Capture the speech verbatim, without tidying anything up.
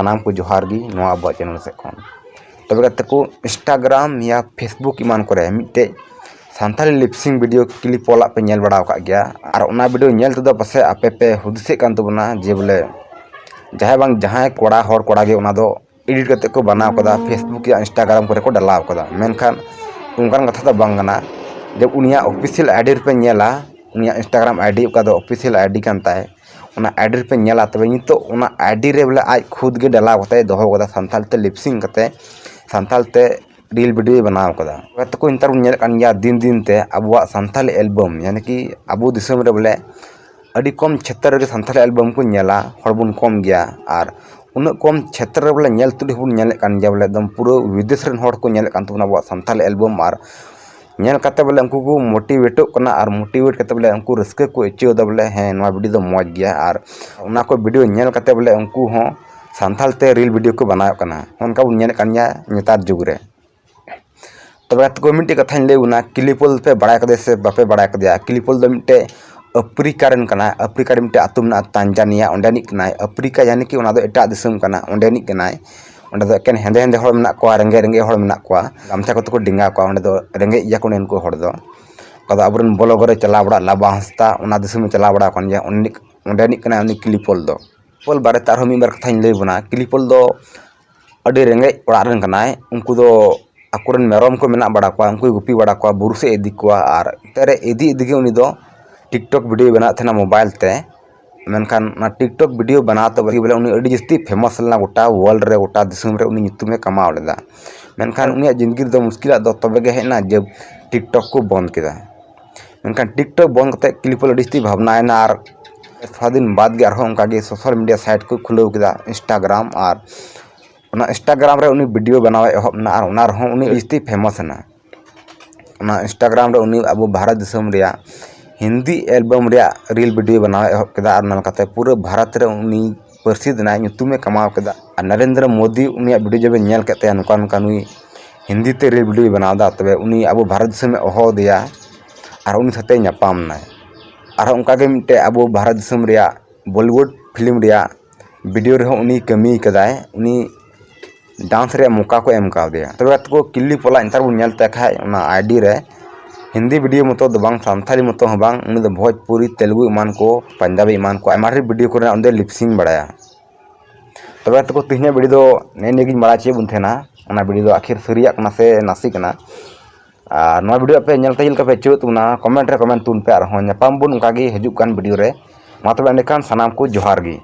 ᱥᱟᱱᱟᱢ ᱠᱚ ᱡᱚᱦᱟᱨ ᱜᱮ ᱱᱚᱣᱟ ᱟᱵᱚᱣᱟᱜ ᱪᱮᱱᱮᱞ ᱥᱮᱫ ᱠᱷᱚᱱ᱾ ᱛᱚᱵᱮ ᱜᱟᱛᱮ ᱠᱚ, ᱤᱱᱥᱴᱟᱜᱨᱟᱢ ᱭᱟ ᱯᱷᱮᱥᱵᱩᱠ ᱮᱢᱟᱱ ᱠᱚᱨᱮ ᱢᱤᱫᱴᱮᱡ ᱥᱟᱱᱛᱟᱲᱤ ᱞᱤᱯᱥᱤᱝ ᱵᱷᱤᱰᱤᱭᱳ ᱠᱞᱤᱯ ᱚᱞᱟᱜ ᱯᱮ ᱧᱮᱞ ᱵᱟᱲᱟ ᱟᱠᱟᱫ ᱜᱮᱭᱟ? ᱟᱨ ᱚᱱᱟ ᱵᱷᱤᱰᱤᱭᱳ ᱧᱮᱞ ᱛᱮᱫᱚ ᱯᱟᱥᱮᱡ ᱟᱯᱮ ᱯᱮ ᱦᱩᱫᱤᱥᱮᱫ ᱠᱟᱱ ᱛᱟᱵᱚᱱᱟ ᱡᱮ ᱵᱚᱞᱮ ᱡᱟᱦᱟᱸᱭ ᱵᱟᱝ ᱡᱟᱦᱟᱸᱭ ᱠᱚᱲᱟ, ᱦᱚᱲ ᱠᱚᱲᱟ ᱜᱮ ᱚᱱᱟ ᱫᱚ ᱮᱰᱤᱴ ᱠᱟᱛᱮ ᱠᱚ ᱵᱮᱱᱟᱣ ᱠᱟᱫᱟ, ᱯᱷᱮᱥᱵᱩᱠ ᱭᱟ ᱤᱱᱥᱴᱟᱜᱨᱟᱢ ᱠᱚᱨᱮ ᱠᱚ ᱰᱟᱞᱟᱣ ᱠᱟᱫᱟ᱾ ᱢᱮᱱᱠᱷᱟᱱ ᱚᱱᱠᱟᱱ ᱠᱟᱛᱷᱟ ᱫᱚ ᱵᱟᱝ ᱠᱟᱱᱟ᱾ ᱡᱮ ᱩᱱᱤᱭᱟᱜ ᱚᱯᱷᱤᱥᱤᱭᱟᱞ ᱟᱭᱰᱤ ᱨᱮᱯᱮ ᱧᱮᱞᱟ, ᱩᱱᱤᱭᱟᱜ ᱤᱱᱥᱴᱟᱜᱨᱟᱢ ᱟᱭᱰᱤ, ᱚᱠᱟ ᱫᱚ ᱚᱯᱷᱤᱥᱤᱭᱟᱞ ᱟᱭᱰᱤ ᱠᱟᱱ ᱛᱟᱭ, ᱚᱱᱟ ᱟᱭᱰᱤ ᱨᱮᱯᱮ ᱧᱮᱞᱟ, ᱛᱚᱵᱮ ᱱᱤᱛᱚᱜ ᱚᱱᱟ ᱟᱭᱰᱤ ᱨᱮ ᱵᱚᱞᱮ ᱟᱡ ᱠᱷᱩᱫ ᱜᱮ ᱰᱟᱞᱟᱣ ᱠᱟᱛᱮ ᱫᱚᱦᱚ ᱠᱟᱫᱟ, ᱥᱟᱱᱛᱟᱲ ᱛᱮ ᱞᱤᱯᱥᱤᱝ ᱠᱟᱛᱮ, ᱥᱟᱱᱛᱟᱲ ᱛᱮ ᱨᱤᱞ ᱵᱷᱤᱰᱤᱭᱳᱭ ᱵᱮᱱᱟᱣ ᱠᱟᱫᱟ᱾ ᱛᱚᱵᱮ ᱛᱟᱠᱚ ᱱᱮᱛᱟᱨ ᱵᱚᱱ ᱧᱮᱞᱮᱫ ᱠᱟᱱ ᱜᱮᱭᱟ ᱫᱤᱱ ᱫᱤᱱ ᱛᱮ ᱟᱵᱚᱣᱟᱜ ᱥᱟᱱᱛᱟᱲᱤ ᱮᱞᱵᱟᱢ, ᱭᱟᱱᱤ ᱠᱤ ᱟᱵᱚ ᱫᱤᱥᱚᱢ ᱨᱮ ᱵᱚᱞᱮ ᱟᱹᱰᱤ ᱠᱚᱢ ᱪᱷᱮᱛᱨᱚ ᱨᱮᱜᱮ ᱥᱟᱱᱛᱟᱲᱤ ᱮᱞᱵᱟᱢ ᱠᱚ ᱧᱮᱞᱟ, ᱦᱚᱲ ᱵᱚᱱ ᱠᱚᱢ ᱜᱮᱭᱟ᱾ ᱟᱨ ᱩᱱᱟᱹᱜ ᱠᱚᱢ ᱪᱷᱮᱛᱨᱚ ᱨᱮ ᱵᱚᱞᱮ ᱧᱮᱞ ᱛᱩᱞᱩᱡ ᱦᱚᱸᱵᱚᱱ ᱧᱮᱞᱮᱫ ᱠᱟᱱ ᱜᱮᱭᱟ, ᱵᱚᱞᱮ ᱮᱠᱫᱚᱢ ᱯᱩᱨᱟᱹ ᱵᱤᱫᱮᱥ ᱨᱮᱱ ᱦᱚᱲ ᱠᱚ ᱧᱮᱞᱮᱫ ᱠᱟᱱ ᱛᱟᱵᱚᱱᱟ ᱟᱵᱚᱣᱟᱜ ᱥᱟᱱᱛᱟᱲᱤ ᱮᱞᱵᱟᱢ᱾ ᱟᱨ ᱧᱮᱞ ᱠᱟᱛᱮ ᱵᱚᱞᱮ ᱩᱱᱠᱩ ᱠᱚ ᱢᱳᱴᱤᱣᱮᱴᱚᱜ ᱠᱟᱱᱟ, ᱟᱨ ᱢᱳᱴᱤᱣᱮᱴ ᱠᱟᱛᱮ ᱵᱚᱞᱮ ᱩᱱᱠᱩ ᱨᱟᱹᱥᱠᱟᱹ ᱠᱚ ᱟᱹᱭᱠᱟᱹᱣ ᱮᱫᱟ, ᱵᱚᱞᱮ ᱦᱮᱸ, ᱱᱚᱣᱟ ᱵᱷᱤᱰᱤᱭᱳ ᱫᱚ ᱢᱚᱡᱽ ᱜᱮᱭᱟ᱾ ᱟᱨ ᱚᱱᱟ ᱠᱚ ᱵᱷᱤᱰᱤᱭᱳ ᱧᱮᱞ ᱠᱟᱛᱮ ᱵᱚᱞᱮ ᱩᱱᱠᱩ ᱦᱚᱸ ᱥᱟᱱᱛᱟᱲ ᱛᱮ ᱨᱤᱞ ᱵᱷᱤᱰᱤᱭᱳ ᱠᱚ ᱵᱮᱱᱟᱣᱮᱫ ᱠᱟᱱᱟ᱾ ᱚᱱᱠᱟ ᱵᱚᱱ ᱧᱮᱞᱮᱫ ᱠᱟᱱ ᱜᱮᱭᱟ ᱱᱮᱛᱟᱨ ᱡᱩᱜᱽ ᱨᱮ᱾ ᱛᱚᱵᱮ ᱜᱟᱛᱮ ᱠᱚ, ᱢᱤᱫᱴᱮᱡ ᱠᱟᱛᱷᱟᱧ ᱞᱟᱹᱭ ᱵᱚᱱᱟ, ᱠᱞᱤᱯᱚᱞ ᱯᱮ ᱵᱟᱲᱟᱭ ᱠᱟᱫᱮᱭᱟ ᱥᱮ ᱵᱟᱯᱮ ᱵᱟᱲᱟᱭ ᱠᱟᱫᱮᱭᱟ? ᱠᱞᱤᱯᱚᱞ ᱫᱚ ᱢᱤᱫᱴᱮᱡ ᱟᱯᱷᱨᱤᱠᱟ ᱨᱮᱱ ᱠᱟᱱᱟᱭ᱾ ᱟᱯᱷᱨᱤᱠᱟ ᱨᱮ ᱢᱤᱫᱴᱮᱡ ᱟᱹᱛᱩ ᱢᱮᱱᱟᱜᱼᱟ, ᱛᱟᱱᱡᱟᱱᱤᱭᱟ, ᱚᱸᱰᱮᱱᱤᱡ ᱠᱟᱱᱟᱭ᱾ ᱟᱯᱷᱨᱤᱠᱟ ᱭᱟᱱᱤ ᱠᱤ ᱚᱱᱟ ᱫᱚ ᱮᱴᱟᱜ ᱫᱤᱥᱚᱢ ᱠᱟᱱᱟ, ᱚᱸᱰᱮᱱᱤᱡ ᱠᱟᱱᱟᱭ᱾ ᱚᱸᱰᱮ ᱫᱚ ᱮᱠᱮᱱ ᱦᱮᱸᱫᱮ ᱦᱮᱸᱫᱮ ᱦᱚᱲ ᱢᱮᱱᱟᱜ ᱠᱚᱣᱟ, ᱨᱮᱸᱜᱮᱡ ᱨᱮᱸᱜᱮᱡ ᱦᱚᱲ ᱢᱮᱱᱟᱜ ᱠᱚᱣᱟ, ᱜᱟᱢᱪᱷᱟ ᱠᱚᱛᱮ ᱠᱚ ᱰᱮᱸᱜᱟ ᱠᱚᱣᱟ᱾ ᱚᱸᱰᱮ ᱫᱚ ᱨᱮᱸᱜᱮᱡ ᱜᱮᱭᱟ ᱠᱚ ᱱᱩᱠᱩ ᱦᱚᱲ ᱫᱚ᱾ ᱚᱠᱟ ᱫᱚ ᱟᱵᱚᱨᱮᱱ ᱵᱞᱚᱜᱟᱨ ᱮ ᱪᱟᱞᱟᱣ ᱵᱟᱲᱟᱜ, ᱞᱟᱵᱟ ᱦᱟᱸᱥᱫᱟ, ᱚᱱᱟ ᱫᱤᱥᱚᱢᱮ ᱪᱟᱞᱟᱣ ᱵᱟᱲᱟ ᱟᱠᱟᱱ ᱜᱮᱭᱟ᱾ ᱚᱸᱰᱮᱱᱤᱡ, ᱚᱸᱰᱮᱱᱤᱡ ᱠᱟᱱᱟᱭ ᱩᱱᱤ ᱠᱞᱤᱯᱚᱞ ᱫᱚ᱾ ᱠᱞᱤᱯᱚᱞ ᱵᱟᱨᱮᱛᱮ ᱟᱨᱦᱚᱸ ᱢᱤᱫ ᱵᱟᱨ ᱠᱟᱛᱷᱟᱧ ᱞᱟᱹᱭ ᱵᱚᱱᱟ᱾ ᱠᱞᱤᱯᱚᱞ ᱫᱚ ᱟᱹᱰᱤ ᱨᱮᱸᱜᱮᱡ ᱚᱲᱟᱜ ᱨᱮᱱ ᱠᱟᱱᱟᱭ᱾ ᱩᱱᱠᱩ ᱫᱚ ᱟᱠᱚᱨᱮᱱ ᱢᱮᱨᱚᱢ ᱠᱚ ᱢᱮᱱᱟᱜ ᱵᱟᱲᱟ ᱠᱚᱣᱟ, ᱩᱱᱠᱩᱭ ᱜᱩᱯᱤ ᱵᱟᱲᱟ ᱠᱚᱣᱟ, ᱵᱩᱨᱩ ᱥᱮᱫ ᱮ ᱤᱫᱤ ᱠᱚᱣᱟ᱾ ᱟᱨ ᱚᱱᱛᱮ ᱨᱮ ᱤᱫᱤ ᱤᱫᱤ ᱜᱮ ᱩᱱᱤ ᱫᱚ ᱴᱤᱠᱴᱚᱠ ᱵᱷᱤᱰᱤᱭᱳᱭ ᱵᱮᱱᱟᱣᱮᱫ ᱛᱟᱦᱮᱱᱟ ᱢᱳᱵᱟᱭᱤᱞ ᱛᱮ᱾ ᱢᱮᱱᱠᱷᱟᱱ ᱚᱱᱟ ᱴᱤᱠᱴᱚᱠ ᱵᱷᱤᱰᱤᱭᱳ ᱵᱮᱱᱟᱣ ᱛᱮ ᱵᱚᱞᱮ ᱩᱱᱤ ᱟᱹᱰᱤ ᱡᱟᱹᱥᱛᱤ ᱯᱷᱮᱢᱟᱥ ᱞᱮᱱᱟ, ᱜᱚᱴᱟ ᱣᱟᱨᱞᱰ ᱨᱮ, ᱜᱚᱴᱟ ᱫᱤᱥᱚᱢ ᱨᱮ ᱩᱱᱤ ᱧᱩᱛᱩᱢᱮ ᱠᱟᱢᱟᱣ ᱞᱮᱫᱟ᱾ ᱢᱮᱱᱠᱷᱟᱱ ᱩᱱᱤᱭᱟᱜ ᱡᱤᱱᱫᱮᱜᱤ ᱨᱮᱫᱚ ᱢᱩᱥᱠᱤᱞᱟᱜ ᱫᱚ ᱛᱚᱵᱮ ᱜᱮ ᱦᱮᱡ ᱮᱱᱟ ᱡᱮ ᱴᱤᱠᱴᱚᱠ ᱠᱚ ᱵᱚᱱᱫ ᱠᱮᱫᱟ᱾ ᱢᱮᱱᱠᱷᱟᱱ ᱴᱤᱠᱴᱚᱠ ᱵᱚᱱᱫ ᱠᱟᱛᱮ ᱠᱞᱤᱯᱚᱞ ᱟᱹᱰᱤ ᱡᱟᱹᱥᱛᱤ ᱵᱷᱟᱵᱽᱱᱟᱭᱮᱱᱟ, ᱟᱨ ᱛᱷᱚᱲᱟ ᱫᱤᱱ ᱵᱟᱫᱽ ᱜᱮ ᱟᱨᱦᱚᱸ ᱚᱱᱠᱟ ᱜᱮ ᱥᱳᱥᱟᱞ ᱢᱤᱰᱤᱭᱟ ᱥᱟᱭᱤᱴ ᱠᱚ ᱠᱷᱩᱞᱟᱹᱣ ᱠᱮᱫᱟ, ᱤᱱᱥᱴᱟᱜᱨᱟᱢ᱾ ᱟᱨ ᱚᱱᱟ ᱤᱱᱥᱴᱟᱜᱨᱟᱢ ᱨᱮ ᱩᱱᱤ ᱵᱷᱤᱰᱤᱭᱳ ᱵᱮᱱᱟᱣᱮ ᱮᱦᱚᱵ ᱮᱱᱟ, ᱟᱨ ᱚᱱᱟ ᱨᱮᱦᱚᱸ ᱩᱱᱤ ᱟᱹᱰᱤ ᱡᱟᱹᱥᱛᱤ ᱯᱷᱮᱢᱟᱥ ᱮᱱᱟ᱾ ᱚᱱᱟ ᱤᱱᱥᱴᱟᱜᱨᱟᱢ ᱨᱮ ᱩᱱᱤ ᱟᱵᱚ ᱵᱷᱟᱨᱚᱛ ᱫᱤᱥᱚᱢ ᱨᱮᱭᱟᱜ ᱦᱤᱱᱫᱤ ᱮᱞᱵᱟᱢ ᱨᱮᱭᱟᱜ ᱨᱤᱞ ᱵᱷᱤᱰᱤᱭᱳ ᱵᱮᱱᱟᱣᱮ ᱮᱦᱚᱵ ᱠᱮᱫᱟ, ᱟᱨ ᱚᱱᱟ ᱞᱮᱠᱟᱛᱮ ᱯᱩᱨᱟᱹ ᱵᱷᱟᱨᱚᱛ ᱨᱮ ᱩᱱᱤ ᱯᱟᱹᱨᱥᱤᱫ ᱮᱱᱟᱭ, ᱧᱩᱛᱩᱢᱮ ᱠᱟᱢᱟᱣ ᱠᱮᱫᱟ᱾ ᱟᱨ ᱱᱚᱨᱮᱱᱫᱨᱚ ᱢᱳᱫᱤ ᱩᱱᱤᱭᱟᱜ ᱵᱷᱤᱰᱤᱭᱳ ᱡᱚᱵᱮ ᱧᱮᱞ ᱠᱮᱫ ᱛᱟᱭᱟ, ᱱᱚᱝᱠᱟ ᱱᱚᱝᱠᱟ ᱱᱩᱭ ᱦᱤᱱᱫᱤ ᱛᱮ ᱨᱤᱞ ᱵᱷᱤᱰᱤᱭᱳᱭ ᱵᱮᱱᱟᱣ ᱮᱫᱟ, ᱛᱚᱵᱮ ᱩᱱᱤ ᱟᱵᱚ ᱵᱷᱟᱨᱚᱛ ᱫᱤᱥᱚᱢᱮ ᱦᱚᱦᱚ ᱟᱫᱮᱭᱟ ᱟᱨ ᱩᱱᱤ ᱥᱟᱛᱮᱭ ᱧᱟᱯᱟᱢ ᱮᱱᱟᱭ᱾ ᱟᱨᱦᱚᱸ ᱚᱱᱠᱟᱜᱮ ᱢᱤᱫᱴᱮᱡ ᱟᱵᱚ ᱵᱷᱟᱨᱚᱛ ᱫᱤᱥᱚᱢ ᱨᱮᱭᱟᱜ ᱵᱚᱞᱤᱣᱩᱰ ᱯᱷᱤᱞᱢ ᱨᱮᱭᱟᱜ ᱵᱷᱤᱰᱤᱭᱳ ᱨᱮᱦᱚᱸ ᱩᱱᱤ ᱠᱟᱹᱢᱤ ᱠᱟᱫᱟᱭ, ᱩᱱᱤ ᱰᱟᱱᱥ ᱨᱮᱭᱟᱜ ᱢᱚᱠᱟ ᱠᱚ ᱮᱢ ᱠᱟᱣᱫᱮᱭᱟ᱾ ᱛᱚᱵᱮ ᱜᱟᱛᱮ ᱠᱚ, ᱠᱤᱞᱤᱯ ᱵᱟᱞᱟ ᱱᱮᱛᱟᱨ ᱵᱚᱱ ᱧᱮᱞ ᱛᱟᱭ ᱠᱷᱟᱡ ᱚᱱᱟ ᱟᱭᱰᱤ ᱨᱮ, ᱦᱤᱱᱫᱤ ᱵᱷᱤᱰᱤᱭᱳ ᱢᱚᱛᱚ ᱫᱚ ᱵᱟᱝ, ᱥᱟᱱᱛᱷᱟᱞᱤ ᱢᱚᱛᱚ ᱦᱚᱸ ᱵᱟᱝ, ᱩᱱᱤ ᱫᱚ ᱵᱷᱳᱡᱽᱯᱩᱨᱤ, ᱛᱮᱞᱮᱜᱩ ᱮᱢᱟᱱ ᱠᱚ, ᱯᱟᱧᱡᱟᱵᱤ ᱮᱢᱟᱱ ᱠᱚ ᱟᱭᱢᱟ ᱰᱷᱮᱨ ᱵᱷᱤᱰᱤᱭᱳ ᱠᱚᱨᱮᱱᱟᱜ ᱩᱱᱤ ᱫᱚᱭ ᱞᱤᱯᱥᱤᱝ ᱵᱟᱲᱟᱭᱟ᱾ ᱛᱚᱵᱮ ᱜᱟᱛᱮ ᱠᱚ, ᱛᱮᱦᱮᱧᱟᱜ ᱵᱷᱤᱰᱤᱭᱳ ᱫᱚ ᱱᱮᱜᱼᱮ ᱱᱤᱭᱟᱹ ᱜᱤᱧ ᱵᱟᱲᱟᱭ ᱦᱚᱪᱚᱭᱮᱫ ᱵᱚᱱ ᱛᱟᱦᱮᱱᱟ᱾ ᱚᱱᱟ ᱵᱷᱤᱰᱤᱭᱳ ᱫᱚ ᱟᱹᱠᱷᱤᱨ ᱥᱟᱹᱨᱤᱭᱟᱜ ᱠᱟᱱᱟ ᱥᱮ ᱱᱟᱥᱮ ᱠᱟᱱᱟ? ᱟᱨ ᱱᱚᱣᱟ ᱵᱷᱤᱰᱤᱭᱳ ᱟᱯᱮ ᱧᱮᱞ ᱛᱮ ᱪᱮᱫ ᱞᱮᱠᱟ ᱯᱮ ᱟᱹᱭᱠᱟᱹᱣᱮᱫ ᱛᱟᱵᱚᱱᱟ, ᱠᱚᱢᱮᱱᱴ ᱨᱮ ᱠᱚᱢᱮᱱᱴ ᱛᱟᱵᱚᱱ ᱯᱮ᱾ ᱟᱨᱦᱚᱸ ᱧᱟᱯᱟᱢ ᱵᱚᱱ ᱚᱱᱠᱟ ᱜᱮ ᱦᱤᱡᱩᱜ ᱠᱟᱱ ᱵᱷᱤᱰᱤᱭᱳ ᱨᱮ᱾ ᱢᱟ ᱛᱚᱵᱮ ᱮᱸᱰᱮᱠᱷᱟᱱ ᱥᱟᱱᱟᱢ ᱠᱚ ᱡᱚᱦᱟᱨ ᱜᱮ᱾